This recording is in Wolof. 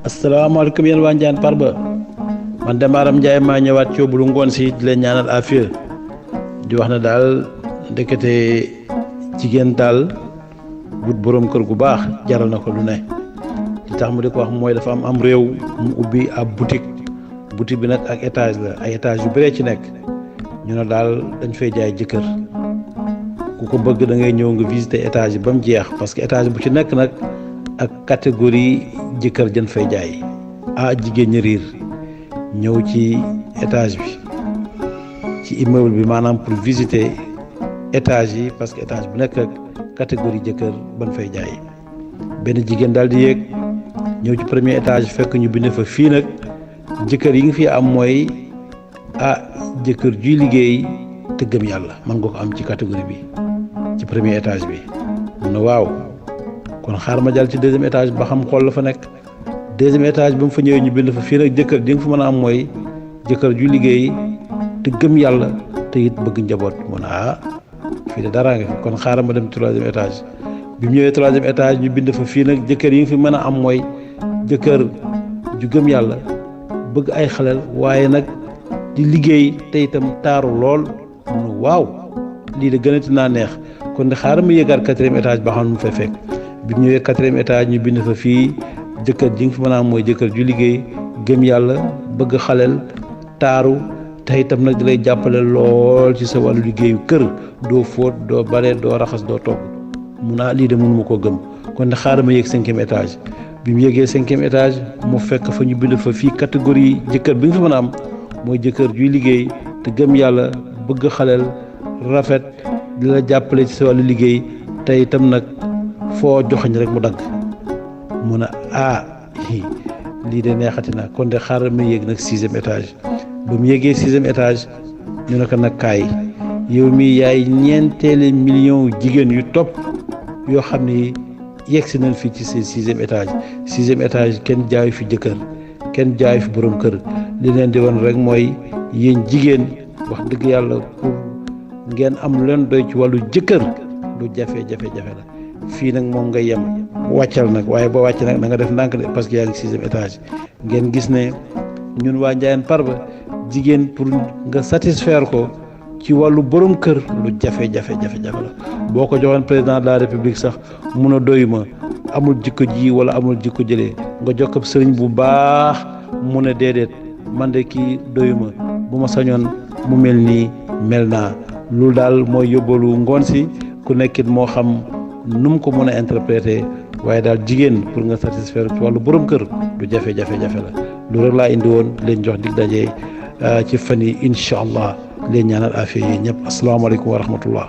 asalaamaaleykum yéen waa Ndiane Parba man de Maram Ndiaye maa ñëwaat ci yóbbulu ngoon si di leen ñaanal afiya di wax ne daal ndekete jigéen daal wut boroom kër gu baax jaral na ko lu ne li tax mu di ko wax mooy dafa am réew mu ubbi ab boutique bi nag ak étage la ay étage yu bëree ci nekk ñu ne daal dañ fay jaay jëkkër ku ko bëgg da ngay ñëw nga visiter étage yi ba mu jeex parce que étage bu ci nekk nag ak catégorie jëkkër jën fay jaay jigéen ñi riir ñëw ci étage bi ci immeuble bi maanaam pour visiter étage yi parce que étage bu nekk ak catégorie jëkkër ban fay jaay benn jigéen daal di yéeg ñëw ci premier étage fekk ñu bind fa fii nag jëkkër yi nga fi am mooy jëkkër juy liggéey te gëm yàlla mën nga ko am ci catégorie bi ci premier étage bi mun na waaw kon xaar ma jàll ci deuxième étage ba xam xool la fa nekk deuxième étage ba mu fa ñëwee ñu bind fa fii nag jëkkër di nga fa mën a am mooy jëkkër ju liggéey te gëm yàlla te it bëgg njaboot mu ne fii de daraa nga fi kon xaaral ma dem troisième étage bi mu ñëwee troisième étage ñu bind fa fii nag jëkkër yi nga fi mën a am mooy jëkkër ju gëm yàlla bëgg ay xaleel waaye nag di liggéey te itam taaru lool mu ne waaw lii de gënati naa neex kon de xaaral ma yëgaat quatrième étage ba xam ne mu fay fekk bi mu ñëwee quatrième étage ñu bind fa fii jëkkër ji nga fi mën a am mooy jëkkër ju liggéey gëm yàlla bëgg xaleel taaru te itam nag di lay jàppale lool ci sa wàllu liggéeyu kër doo fóot doo bale doo raxas doo togg mun naa lii de mun ma koo gëm kon de xaaral ma yéeg cinquième étage bi mu yéegee cinquième étage mu fekk fa ñu bind fa fii catégorie jëkkër bi nga fi mën a am mooy jëkkër juy liggéey te gëm yàlla bëgg xaleel rafet di la jàppale ci sa wàllu liggéey te itam nag foo joxañ rek mu dagg mu ne lii de neexati na kon de xaaral ma yéeg nag sixième étage ba mu yéegee sixième étage ñu ne ko nag kaay yow mii yaay ñeenteeli million jigéen yu topp yoo xam ne yegg si nañ fii ci seen sixième étage kenn jaayu fi jëkkër kenn jaayu fi borom kër li leen di woon rek mooy yéen jigéen wax dëgg yàlla pour ngeen am lu leen doy ci wàllu jëkkër lu jafe-jafe la fii nag moom nga yem wàccal nag waaye boo wàcc nag da nga def ndànk de parce que yaa ngi sixième étage ngeen gis ne ñun waa Ndiane Parba jigéen pour nga satisfaire ko ci wàllu borom kër lu jafe-jafe la boo ko joxoon président de la république sax mun a doy ma amul jikko ji wala amul jikko jëlee nga jox ko sëriñ bu baax mu ne déedéet man de kii doyu ma bu ma sañoon mu mel nii mel naa loolu daal mooy yóbbalu ngoon si ku nekkit moo xam nu mu ko mën a interpréter waaye daal jigéen pour nga satisfaire ci wàllu borom kër du jafe-jafe la loolu rek laa indi woon leen jox dig daje ci fan yi incha allah leen ñaanal affaire yi ñëpp asalaamaaleykum wa rahmatullah